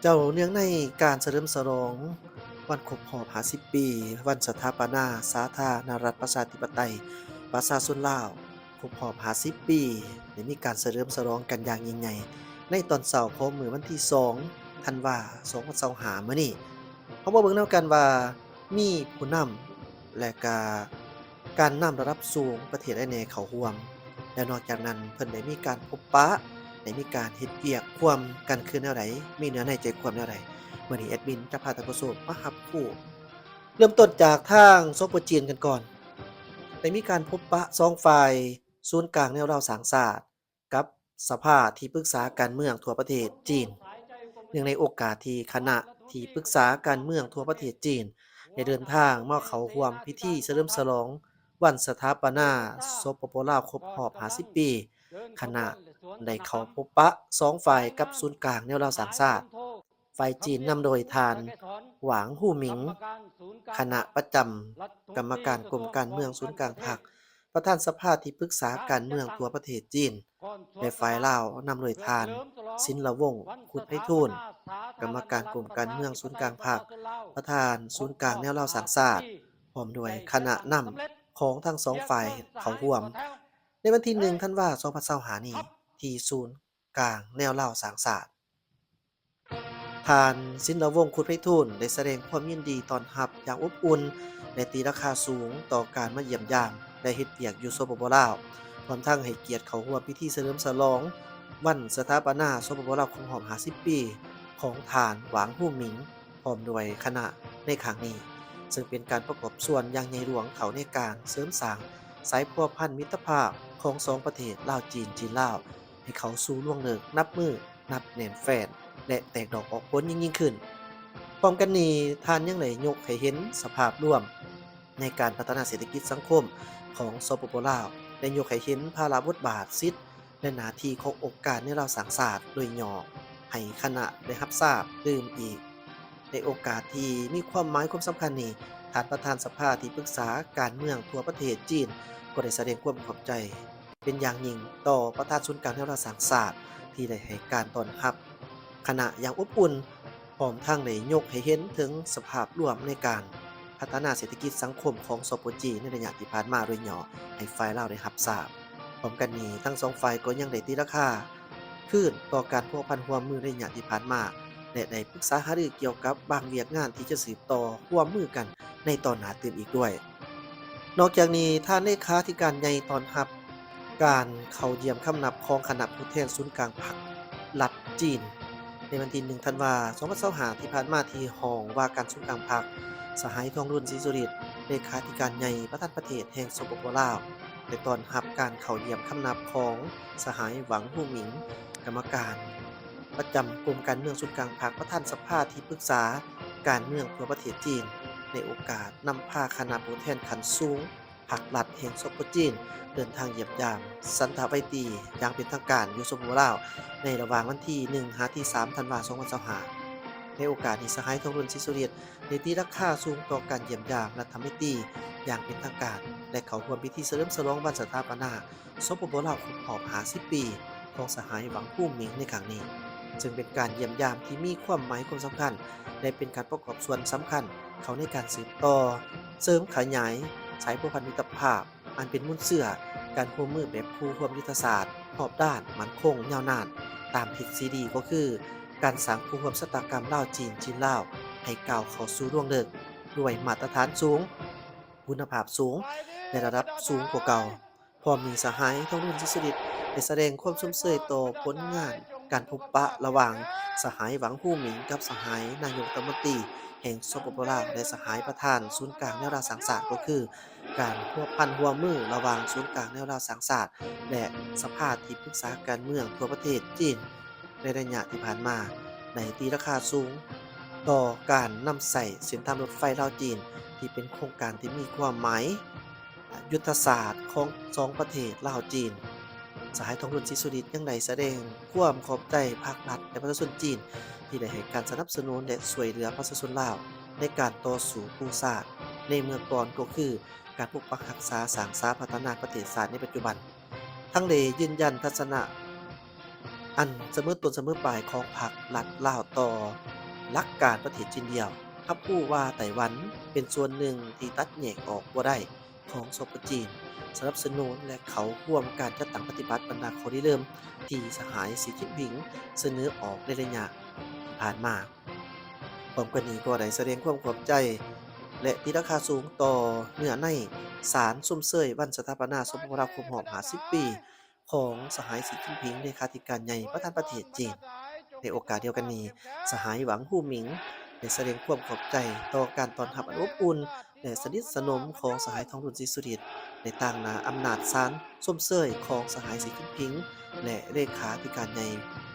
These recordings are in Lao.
ເຈົ້າ ເນື່ອງໃນການສະເຫຼີມສະຫຼອງວັນຄົບຮອບຫ້າສິບປີ ວັນສະຖາປະນາສາທາລະນະລັດປະຊາທິປະໄຕປະຊາຊົນລາວ ຄົບຮອບຫ້າສິບປີ ໄດ້ມີການສະເຫຼີມສະຫຼອງກັນຢ່າງຍິ່ງໃຫຍ່ ໃນຕອນເຊົ້າຂອງມື້ວັນທີສອງ ທັນວາ ສອງພັນຊາວຫ້າ ມື້ນີ້. ເຮົາມາເບິ່ງນຳກັນວ່າ ມີຜູ້ນຳ ແລະກະການນຳລະດັບສູງປະເທດໃດແດ່ເຂົ້າຮ່ວມ ແລະນອກຈາກນັ້ນເພິ່ນໄດ້ມີການພົບປະ ໄດ້ມີການເຮັດວຽກຮ່ວມກັນຄືແນວໃດ ມີເນື້ອໃນໃຈຄວາມແນວໃດ ມື້ນີ້ແອດມິນຈະພາທ່ານຜູ້ຊົມມາຮັບຮູ້. ເລີ່ມຕົ້ນຈາກທາງ ສປ ຈີນ ກັນກ່ອນ ໄດ້ມີການພົບປະສອງຝ່າຍ ສູນກາງແນວລາວສ້າງຊາດ ກັບສະພາທີ່ປຶກສາການເມືອງທົ່ວປະເທດຈີນ. ເນື່ອງໃນໂອກາດທີ່ຄະນະທີ່ປຶກສາການເມືອງທົ່ວປະເທດຈີນ ໄດ້ເດີນທາງມາເຂົ້າຮ່ວມພິທີສະເຫຼີມສະຫຼອງວັນສະຖາປະນາ ສປປ ລາວ ຄົບຮອບຫ້າສິບປີ, ຄະນະໄດ້ເຂົ້າພົບປະສອງຝ່າຍກັບສູນກາງແນວລາວສ້າງຊາດ. ຝ່າຍຈີນນຳໂດຍທ່ານ ຫວາງ ຫູ່ໝິງ, ຄະນະປະຈຳກຳມະການກົມການເມືອງສູນກາງພັກ, ປະທານສະພາທີ່ປຶກສາການເມືອງທົ່ວປະເທດຈີນ ແລະ ຝ່າຍລາວນຳໂດຍທ່ານ ສິນລະວົງ ຄຸດໄພທູນ, ກຳມະການກົມການເມືອງສູນກາງພັກ, ປະທານສູນກາງແນວລາວສ້າງຊາດ, ພ້ອມດ້ວຍຄະນະນຳຂອງທັງສອງຝ່າຍເຂົ້າຮ່ວມ ໃນວັນທີໜຶ່ງ ທັນວາ ສອງພັນຊາວຫ້ານີ້ ທີ່ສູນກາງແນວລາວສ້າງຊາດ. ທ່ານ ສິນລະວົງ ຄຸດໄພທູນ ໄດ້ສະແດງຄວາມຍິນດີຕ້ອນຮັບຢ່າງອົບອຸ່ນ ແລະ ຕີລາຄາສູງຕໍ່ການມາຢ້ຽມຢາມ ແລະ ເຮັດວຽກຢູ່ ສປປ ລາວ, ຮວມທັງໃຫ້ກຽດເຂົ້າຮ່ວມພິທີສະເຫຼີມສະຫຼອງວັນສະຖາປະນາ ສປປ ລາວ ຄົບຮອບຫ້າສິບປີ ຂອງທ່ານ ຫວາງ ຫູ່ໝິງ ພ້ອມດ້ວຍຄະນະໃນຄັ້ງນີ້, ເຊິ່ງເປັນການປະກອບສ່ວນຢ່າງໃຫຍ່ຫຼວງເຂົ້າໃນການເສີມສ້າງສາຍພົວພັນມິດຕະພາບຂອງສອງປະເທດ ລາວ-ຈີນ, ຈີນ-ລາວ ໃຫ້ເຂົ້າສູ່ລວງເລິກນັບມື້ ໜັກແໜ້ນແຟ້ນ ແລະ ແຕກດອກອອກຜົນຍິ່ງໆຂຶ້ນ. ພ້ອມກັນນີ້, ທ່ານຍັງໄດ້ຍົກໃຫ້ເຫັນສະພາບລວມໃນການພັດທະນາເສດຖະກິດສັງຄົມຂອງ ສປປ ລາວ ແລະ ຍົກໃຫ້ເຫັນພາລະບົດບາດ, ສິດ ແລະ ໜ້າທີ່ຂອງອົງການແນວລາວສ້າງຊາດໂດຍຫຍໍ້ ໃຫ້ຄະນະໄດ້ຮັບຊາບຕື່ມອີກ. ໃນໂອກາດທີ່ມີຄວາມໝາຍຄວາມສຳຄັນນີ້, ທ່ານປະທານສະພາທີ່ປຶກສາການເມືອງທົ່ວປະເທດຈີນ ກໍໄດ້ສະແດງຄວາມຂອບໃຈ ເປັນຢ່າງຍິ່ງຕໍ່ປະທານສູນກາງແນວລາວສ້າງຊາດ ທີ່ໄດ້ໃຫ້ການຕ້ອນຮັບຄະນະຢ່າງອົບອຸ່ນ, ພ້ອມທັງໄດ້ຍົກໃຫ້ເຫັນເຖິງສະພາບລວມໃນການພັດທະນາເສດຖະກິດສັງຄົມຂອງ ສປ ຈີນ ໃນໄລຍະທີ່ຜ່ານມາໂດຍຫຍໍ້ໃຫ້ຝ່າຍລາວໄດ້ຮັບຊາບ. ພ້ອມກັນນີ້, ທັງສອງຝ່າຍກໍຍັງໄດ້ຕີລາຄາຄືນຕໍ່ການພົວພັນຮ່ວມມືໃນໄລຍະທີ່ຜ່ານມາ ແລະ ໄດ້ປຶກສາຫາລືກ່ຽວກັບບາງວຽກງານທີ່ຈະສືບຕໍ່ຮ່ວມມືກັນ ໃນຕອນໜ້າຕື່ມອີກດ້ວຍ. ນອກຈາກນີ້, ທ່ານເລຂາທິການໃຫຍ່ຕ້ອນຮັບການເຂົ້າຢ້ຽມຄຳນັບຂອງຄະນະຜູ້ແທນສູນກາງພັກລັດຈີນ ໃນວັນທີໜຶ່ງ ທັນວາ ສອງພັນຊາວຫ້າ ທີ່ຜ່ານມາ ທີ່ຫ້ອງວ່າການສູນກາງພັກ, ສະຫາຍ ທອງລຸນ ສີສຸລິດ ເລຂາທິການໃຫຍ່ປະທານປະເທດແຫ່ງ ສປປ ລາວ ໄດ້ຕ້ອນຮັບການເຂົ້າຢ້ຽມຄຳນັບຂອງສະຫາຍ ຫວັງ ຫູ່ໝິງ ກຳມະການປະຈຳກົມການເມືອງສູນກາງພັກ, ປະທານສະພາທີ່ປຶກສາການເມືອງທົ່ວປະເທດຈີນ ໃນໂອກາດນຳພາຄະນະຜູ້ແທນຂັ້ນສູງພັກລັດແຫ່ງ ສປ ຈີນ ເດີນທາງຢ້ຽມຢາມສັນທະໄວຕີຢ່າງເປັນທາງການຢູ່ ສປປ ລາວ ໃນລະຫວ່າງວັນທີໜຶ່ງ ຫາ ທີສາມ ທັນວາ ສອງພັນຊາວຫ້າ. ໃນໂອກາດນີ້, ສະຫາຍ ທອງລຸນ ສີສຸລິດ ໄດ້ຕີລາຄາສູງຕໍ່ການຢ້ຽມຢາມລັດຖະໄມຕີຢ່າງເປັນທາງການ ແລະ ເຂົ້າຮ່ວມພິທີສະເຫຼີມສະຫຼອງວັນສະຖາປະນາ ສປປ ລາວ ຄົບຮອບຫ້າສິບປີຂອງສະຫາຍ ຫວັງ ຫູ່ໝິງ ໃນຄັ້ງນີ້, ເຊິ່ງເປັນການຢ້ຽມຢາມທີ່ມີຄວາມໝາຍຄວາມສຳຄັນ ແລະ ເປັນການປະກອບສ່ວນສຳຄັນເຂົ້າໃນການສືບຕໍ່ເສີມຂະຫຍາຍສາຍພົວພັນມິດຕະພາບ ອັນເປັນມູນເຊື້ອການຮ່ວມມືແບບຄູ່ຮ່ວມຍຸດທະສາດຮອບດ້ານ, ໝັ້ນຄົງ, ຍາວນານ, ຕາມທິດສີ່ດີ ກໍຄື ການສ້າງຄູ່ຮ່ວມຊະຕາກຳລາວ-ຈີນ, ຈີນ-ລາວ ໃຫ້ກ້າວເຂົ້າສູ່ລວງເລິກດ້ວຍມາດຕະຖານສູງ, ຄຸນນະພາບສູງ ແລະ ລະດັບສູງກວ່າເກົ່າ. ພ້ອມນີ້, ສະຫາຍ ທອງລຸນ ສີສຸລິດ ໄດ້ສະແດງຄວາມຊົມເຊີຍຕໍ່ຜົນງານການພົບປະລະຫວ່າງສະຫາຍ ຫວັງ ຫູ່ໝິງ ກັບສະຫາຍນາຍົກລັດຖະມົນຕີແຫ່ງ ສປປ ລາວ ແລະ ສະຫາຍປະທານສູນກາງແນວລາວສ້າງຊາດ ກໍຄື ການພົວພັນຮ່ວມມືລະຫວ່າງສູນກາງແນວລາວສ້າງຊາດ ແລະ ສະພາທີ່ປຶກສາການເມືອງທົ່ວປະເທດຈີນ ໃນໄລຍະທີ່ຜ່ານມາ ໄດ້ຕີລາຄາສູງຕໍ່ການນຳໃຊ້ເສັ້ນທາງລົດໄຟລາວ-ຈີນ ທີ່ເປັນໂຄງການທີ່ມີຄວາມໝາຍ ຍຸດທະສາດຂອງສອງປະເທດລາວ-ຈີນ. ສະຫາຍ ທອງລຸນ ສີສຸລິດ ຍັງໄດ້ສະແດງຄວາມຂອບໃຈພັກລັດ ແລະ ປະຊາຊົນຈີນ ທີ່ໄດ້ໃຫ້ການສະໜັບສະໜູນ ແລະ ຊ່ວຍເຫຼືອປະຊາຊົນລາວໃນການຕໍ່ສູ້ກູ້ຊາດໃນເມື່ອກ່ອນ ກໍຄື ການປົກປັກຮັກສາ, ສ້າງສາ, ພັດທະນາປະເທດຊາດໃນປັດຈຸບັນ, ທັງໄດ້ຢືນຢັນທັດສະນະອັນສະເໝີຕົ້ນສະເໝີປາຍຂອງພັກລັດລາວຕໍ່ ຫຼັກການປະເທດຈີນດຽວ, ຮັບຮູ້ວ່າໄຕ້ຫວັນເປັນສ່ວນໜຶ່ງທີ່ຕັດແຍກອອກບໍ່ໄດ້ຂອງສປຈີນ, ສະໜັບສະໜູນ ແລະ ເຂົ້າຮ່ວມການຈັດຕັ້ງປະຕິບັດບັນດາຂໍ້ລິເລີ່ມທີ່ສະຫາຍ ສີ ຈິ້ນຜິງ ສະເໜີອອກໃນໄລຍະທີ່ຜ່ານມາ. ພ້ອມກັນນີ້ກໍໄດ້ສະແດງຄວາມຂອບໃຈ ແລະ ຕີລາຄາສູງຕໍ່ເນື້ອໃນສານຊົມເຊີຍວັນສະຖາປະນາ ສປປ ລາວ ຄົບຮອບຫ້າສິບປີ ຂອງສະຫາຍ ສີ ຈິ້ນຜິງ ເລຂາທິການໃຫຍ່ ປະທານປະເທດຈີນ. ໃນໂອກາດດຽວກັນນີ້, ສະຫາຍ ຫວັງ ຫູ່ໝິງ ໄດ້ສະແດງຄວາມຂອບໃຈຕໍ່ການຕ້ອນຮັບອັນອົບອຸ່ນ ແລະ ສະໜິດສະໜົມຂອງສະຫາຍ ທອງລຸນ ສີສຸລິດ ໃນຕາງໜ້າອຳນາດສານຊົມເຊີຍຂອງສະຫາຍ ສີ ຈິ້ນຜິງ ແລະ ເລຂາທິການໃຫຍ່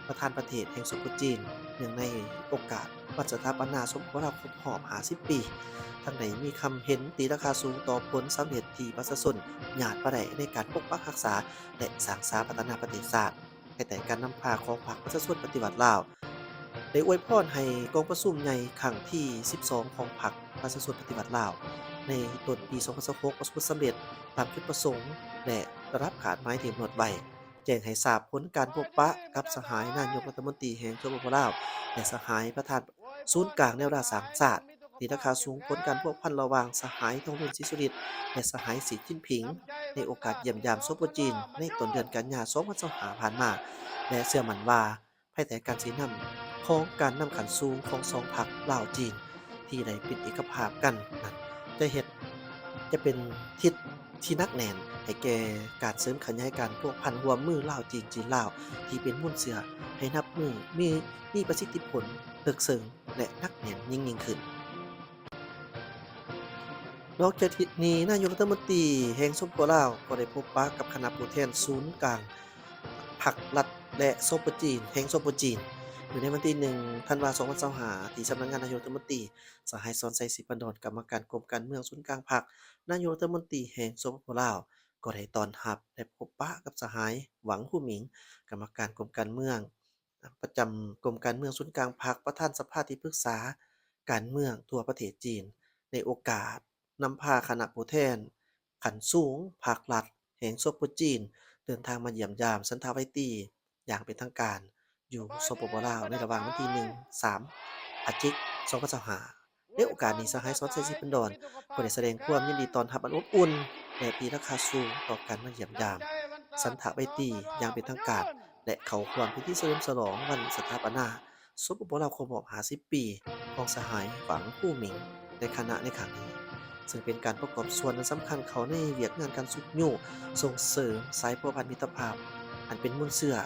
ປະທານປະເທດແຫ່ງ ສປ ຈີນ ເນື່ອງໃນໂອກາດວັນສະຖາປະນາ ສປປ ລາວ ຄົບຮອບຫ້າສິບປີ, ທັງໄດ້ມີຄຳເຫັນຕີລາຄາສູງຕໍ່ຜົນສຳເລັດທີ່ປະຊາຊົນຍາດມາໄດ້ໃນການປົກປັກຮັກສາ ແລະ ສ້າງສາພັດທະນາປະເທດຊາດ ພາຍໃຕ້ການນຳພາຂອງພັກປະຊາຊົນປະຕິວັດລາວ, ໄດ້ອວຍພອນໃຫ້ກອງປະຊຸມໃຫຍ່ຄັ້ງທີສິບສອງຂອງພັກປະຊາຊົນປະຕິວັດລາວ ໃນຕົ້ນປີສອງພັນຊາວຫົກ ປະສົບຜົນສຳເລັດຕາມຈຸດປະສົງ ແລະ ລະດັບຄາດໝາຍທີ່ກຳນົດໄວ້. ແຈ້ງໃຫ້ຊາບຜົນການພົບປະກັບສະຫາຍນາຍົກລັດຖະມົນຕີແຫ່ງ ສປປ ລາວ ແລະ ສະຫາຍປະທານສູນກາງແນວລາວສ້າງຊາດ, ຕີລາຄາສູງຜົນການພົວພັນລະຫວ່າງສະຫາຍ ທອງລຸນ ສີສຸລິດ ແລະ ສະຫາຍ ສີ ຈິ້ນຜິງ ໃນໂອກາດຢ້ຽມຢາມ ສປ ຈີນ ໃນຕົ້ນເດືອນກັນຍາ ສອງພັນຊາວຫ້າ ຜ່ານມາ ແລະ ເຊື່ອໝັ້ນວ່າ ພາຍໃຕ້ການຊີ້ນຳຂອງການນຳຂັ້ນສູງຂອງສອງພັກລາວ-ຈີນ ທີ່ໄດ້ເປັນເອກະພາບກັນນັ້ນ ຈະເຮັດ ຈະເປັນທິດທີ່ໜັກແໜ້ນໃຫ້ແກ່ການເສີມຂະຫຍາຍການພົວພັນຮ່ວມມືລາວ-ຈີນ, ຈີນ-ລາວ ທີ່ເປັນມູນເຊື້ອໃຫ້ນັບມື້ມີ ມີປະສິດທິຜົນເລິກເຊິ່ງ ແລະ ໜັກແໜ້ນຍິ່ງໆຂຶ້ນ. ນອກຈາກນີ້, ນາຍົກລັດຖະມົນຕີແຫ່ງ ສປປ ລາວ ກໍໄດ້ພົບປະກັບຄະນະຜູ້ແທນສູນກາງພັກລັດ ແລະ ສປ ຈີນ ແຫ່ງ ສປ ຈີນ ຢູ່ໃນວັນທີໜຶ່ງ ທັນວາ ສອງພັນຊາວຫ້າ ທີ່ສຳນັກງານນາຍົກລັດຖະມົນຕີ. ສະຫາຍ ສອນໄຊ ສີພັນດອນ ກຳມະການກົມການເມືອງສູນກາງພັກ ນາຍົກລັດຖະມົນຕີແຫ່ງ ສປປ ລາວ ກໍໄດ້ຕ້ອນຮັບ ແລະ ພົບປະກັບສະຫາຍ ຫວັງ ຫູ່ໝິງ ກຳມະການກົມການເມືອງ ປະຈຳກົມການເມືອງສູນກາງພັກ, ປະທານສະພາທີ່ປຶກສາການເມືອງທົ່ວປະເທດຈີນ ໃນໂອກາດນຳພາຄະນະຜູ້ແທນຂັ້ນສູງພັກລັດແຫ່ງ ສປ ຈີນ ເດີນທາງມາຢ້ຽມຢາມສັນຖະໄວຕີຢ່າງເປັນທາງການຢູ່ ສປປ ລາວ ໃນລະຫວ່າງວັນທີໜຶ່ງ ສາມ ພະຈິກ ສອງພັນຊາວຫ້າ. ໃນໂອກາດນີ້, ສະຫາຍ ສອນໄຊ ສີພັນດອນ ກໍໄດ້ສະແດງຄວາມຍິນດີຕ້ອນຮັບອັນອົບອຸ່ນ ແລະ ຕີລາຄາສູງຕໍ່ການມາຢ້ຽມຢາມສັນຖະໄວຕີຢ່າງເປັນທາງການ ແລະ ເຂົ້າຮ່ວມພິທີສະເຫຼີມສະຫຼອງວັນສະຖາປະນາ ສປປ ລາວ ຄົບຮອບຫ້າສິບປີ ຂອງສະຫາຍ ຫວັງ ຫູ່ໝິງ ແລະ ຄະນະໃນຄັ້ງນີ້, ເຊິ່ງເປັນການປະກອບສ່ວນອັນສຳຄັນເຂົ້າໃນວຽກງານການຊຸກຍູ້ສົ່ງເສີມສາຍພົວພັນມິດຕະພາບ ອັນເປັນມູນເຊື້ອ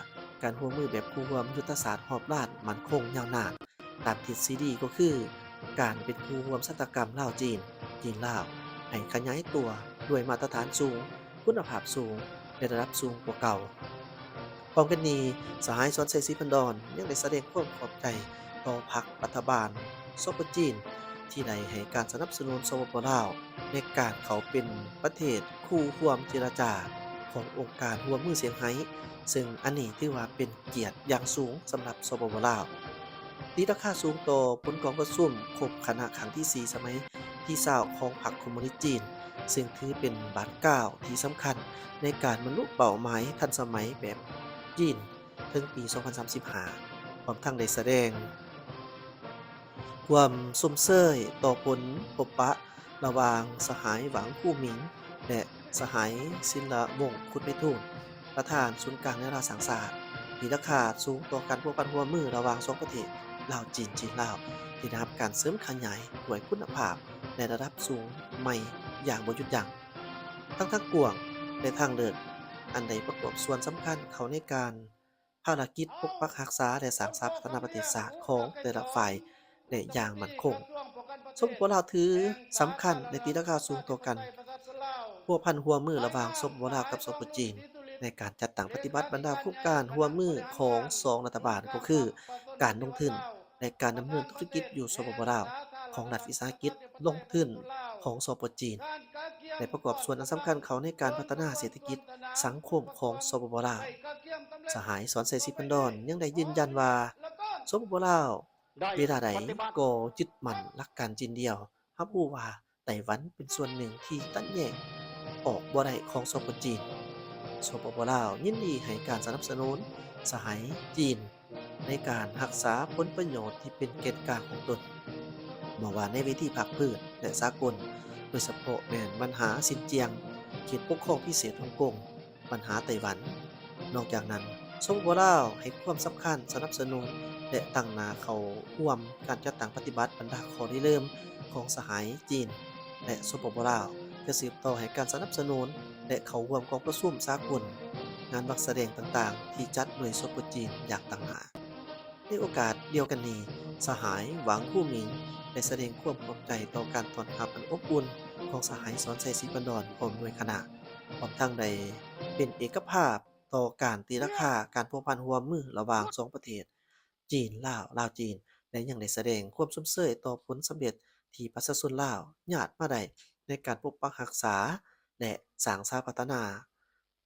ການຮ່ວມມືແບບຄູ່ຮ່ວມຍຸດທະສາດຮອບດ້ານໝັ້ນຄົງຍາວນານ. ຕາມທິດຊີດີກໍຄື ການເປັນຄູ່ຮ່ວມຊະຕາກຳລາວ-ຈີນ, ຈີນ-ລາວ ໃຫ້ຂະຫຍາຍຕົວດ້ວຍມາດຕະຖານສູງ, ຄຸນນະພາບສູງ ແລະ ລະດັບສູງກວ່າເກົ່າ. ພ້ອມກັນນີ້, ສະຫາຍ ສອນໄຊ ສີພັນດອນ ຍັງໄດ້ສະແດງຄວາມຂອບໃຈຕໍ່ພັກລັດຖະບານ ສປ ຈີນ ທີ່ໄດ້ໃຫ້ການສະໜັບສະໜູນ ສປປ ລາວ ໃນການເຂົ້າເປັນປະເທດຄູ່ຮ່ວມເຈລະຈາຂອງອົງການຮ່ວມມືຊຽງໄຮ້, ເຊິ່ງອັນນີ້ຖືວ່າເປັນ ກຽດຢ່າງສູງສຳລັບ ສປປ ລາວ. ຕີລາຄາສູງຕໍ່ຜົນກອງປະຊຸມຄົບຄະນະຄັ້ງທີສີ່ ສະໄໝທີຊາວຂອງພັກຄອມມູນິດຈີນ, ເຊິ່ງຖືເປັນບາດກ້າວທີ່ສຳຄັນໃນການບັນລຸເປົ້າໝາຍທັນສະໄໝແບບຈີນເຖິງປີສອງພັນສາມສິບຫ້າ, ພ້ອມທັງໄດ້ສະແດງຄວາມຊົມເຊີຍຕໍ່ຜົນພົບປະ ລະຫວ່າງສະຫາຍ ຫວັງ ຄູໝິງ ແລະ ສະຫາຍ ສິນລະວົງ ຄຸດໄພທູນ ປະທານສູນກາງແນວລາວສ້າງຊາດ, ຕີລາຄາສູງຕໍ່ການພົວພັນຮ່ວມມືລະຫວ່າງສອງປະເທດລາວ-ຈີນ, ຈີນ-ລາວ ທີ່ໄດ້ຮັບການເສີມຂະຫຍາຍດ້ວຍຄຸນນະພາບ ແລະ ລະດັບສູງໃໝ່ຢ່າງບໍ່ຢຸດຢັ້ງ, ທັງທາງກວ້າງ ແລະ ທາງເລິກ, ອັນໄດ້ປະກອບສ່ວນສຳຄັນເຂົ້າໃນການ ພາລະກິດປົກປັກຮັກສາ ແລະ ສ້າງສາພັດທະນາປະເທດຊາດຂອງແຕ່ລະຝ່າຍໄດ້ຢ່າງໝັ້ນຄົງ. ສປປ ລາວ ຖືສຳຄັນ ແລະ ຕີລາຄາສູງຕໍ່ການພົວພັນຮ່ວມມືລະຫວ່າງ ສປປ ລາວ ກັບ ສປ ຈີນ ໃນການຈັດຕັ້ງປະຕິບັດບັນດາໂຄງການຮ່ວມມືຂອງສອງລັດຖະບານ ກໍຄື ການລົງທຶນ ແລະ ການດຳເນີນທຸລະກິດຢູ່ ສປປ ລາວ ຂອງລັດວິສາຫະກິດລົງທຶນຂອງ ສປ ຈີນ ແລະ ປະກອບສ່ວນອັນສຳຄັນເຂົ້າໃນການພັດທະນາເສດຖະກິດສັງຄົມຂອງ ສປປ ລາວ. ສະຫາຍ ສອນໄຊ ສີພັນດອນ ຍັງໄດ້ຢືນຢັນວ່າ ສປປ ລາວ ເວລາໃດກໍຍຶດໝັ້ນຫຼັກການຈີນດຽວ, ຮັບຮູ້ວ່າໄຕ້ຫວັນເປັນສ່ວນໜຶ່ງທີ່ຕັດແຍກອອກບໍ່ໄດ້ຂອງ ສປ ຈີນ. ສປປ ລາວ ຍິນດີໃຫ້ການສະໜັບສະໜູນສະຫາຍຈີນ ໃນການຮັກສາຜົນປະໂຫຍດທີ່ເປັນແກ່ນກາງຂອງຕົນ, ບໍ່ວ່າໃນເວທີພາກພື້ນ ແລະ ສາກົນ, ໂດຍສະເພາະແມ່ນບັນຫາຊິນຈຽງ, ເຂດປົກຄອງພິເສດຮົງກົງ, ບັນຫາໄຕ້ຫວັນ. ນອກຈາກນັ້ນ, ສປປ ລາວ ໃຫ້ຄວາມສຳຄັນສະໜັບສະໜູນ ແລະ ຕັ້ງໜ້າເຂົ້າຮ່ວມການຈັດຕັ້ງປະຕິບັດບັນດາຂໍ້ລິເລີ່ມຂອງສະຫາຍຈີນ ແລະ ສປປ ລາວ ຈະສືບຕໍ່ໃຫ້ການສະໜັບສະໜູນ ແລະ ເຂົ້າຮ່ວມກອງປະຊຸມສາກົນ, ງານວັກສະແດງຕ່າງໆ ທີ່ຈັດໂດຍ ສປ ຈີນ ຢ່າງຕັ້ງໜ້າ. ໃນໂອກາດດຽວກັນນີ້, ສະຫາຍ ຫວັງ ຄູໝິງ ໄດ້ສະແດງຄວາມຂອບໃຈຕໍ່ການຕ້ອນຮັບອັນອົບອຸ່ນຂອງສະຫາຍ ສອນໄຊ ສີພັນດອນ ພ້ອມດ້ວຍຄະນະ, ພ້ອມທັງໄດ້ເປັນເອກະພາບຕໍ່ການຕີລາຄາການພົວພັນຮ່ວມມືລະຫວ່າງສອງປະເທດ ຈີນ-ລາວ, ລາວ-ຈີນ ແລະ ຍັງໄດ້ສະແດງຄວາມຊົມເຊີຍຕໍ່ຜົນສຳເລັດທີ່ປະຊາຊົນລາວຍາດມາໄດ້ໃນການປົກປັກຮັກສາ ແລະ ສ້າງສາພັດທະນາ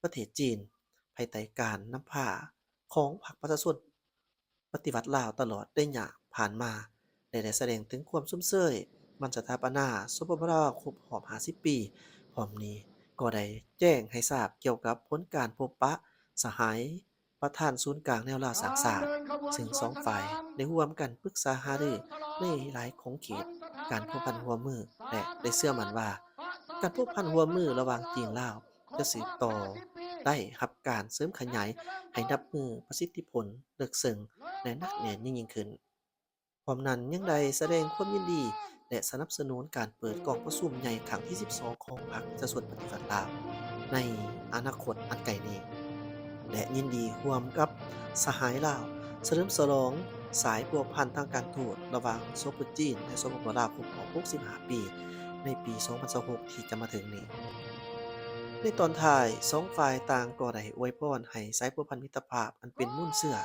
ປະເທດຈີນ ພາຍໃຕ້ການນຳພາຂອງພັກປະຊາຊົນປະຕິວັດລາວຕະຫຼອດໄລຍະຜ່ານມາ ແລະ ໄດ້ສະແດງເຖິງຄວາມຊົມເຊີຍວັນສະຖາປະນາ ສປປ ລາວ ຄົບຮອບຫ້າສິບປີ. ພ້ອມນີ້ກໍໄດ້ແຈ້ງໃຫ້ຊາບກ່ຽວກັບຜົນການພົບປະສະຫາຍ ປະທານສູນກາງແນວລາວສ້າງຊາດ, ເຊິ່ງສອງຝ່າຍໄດ້ຮ່ວມກັນປຶກສາຫາລືໃນຫຼາຍຂົງເຂດການພົວພັນຮ່ວມມື ແລະ ໄດ້ເຊື່ອໝັ້ນວ່າ ການພົວພັນຮ່ວມມືລະຫວ່າງຈີນ-ລາວ ຈະສືບຕໍ່ໄດ້ຮັບການເສີມຂະຫຍາຍໃຫ້ນັບມື້ປະສິດທິຜົນເລິກເຊິ່ງ ແລະ ໜັກແໜ້ນຍິ່ງໆຂຶ້ນ. ພ້ອມນັ້ນຍັງໄດ້ສະແດງຄວາມຍິນດີ ແລະ ສະໜັບສະໜູນການເປີດກອງປະຊຸມໃຫຍ່ຄັ້ງທີສິບສອງຂອງພັກປະຊາຊົນປະຕິວັດລາວໃນອະນາຄົດອັນໃກ້ນີ້ ແລະ ຍິນດີຮ່ວມກັບສະຫາຍລາວສະເຫຼີມສະຫຼອງສາຍພົວພັນທາງການທູດລະຫວ່າງ ສປປ ຈີນ ແລະ ສປປ ລາວ ຄົບຮອບຫົກສິບຫ້າປີ ໃນປີສອງພັນຊາວຫົກທີ່ຈະມາເຖິງນີ້. ໃນຕອນທ້າຍ, ສອງຝ່າຍຕ່າງກໍໄດ້ອວຍພອນໃຫ້ສາຍພົວພັນມິດຕະພາບອັນເປັນມູນເຊື້ອ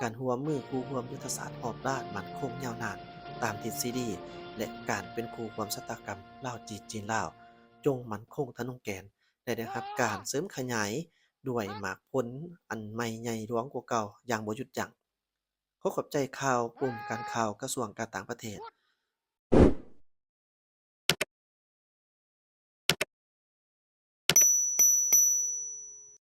ການຮ່ວມມືຄູ່ຮ່ວມຍຸດທະສາດຮອບດ້ານໝັ້ນຄົງຍາວນານຕາມທິດຊີດີ ແລະ ການເປັນຄູ່ຮ່ວມຊະຕາກຳລາວ-ຈີນ, ຈີນ-ລາວ ຈົ່ງໝັ້ນຄົງທະນົງແກ່ນ ແລະ ໄດ້ຮັບການເສີມຂະຫຍາຍດ້ວຍໝາກຜົນອັນໃໝ່ໃຫຍ່ຫຼວງກວ່າເກົ່າຢ່າງບໍ່ຢຸດຢັ້ງ. ຂໍຂອບໃຈຂ່າວ ກົມການຂ່າວ ກະຊວງການຕ່າງປະເທດ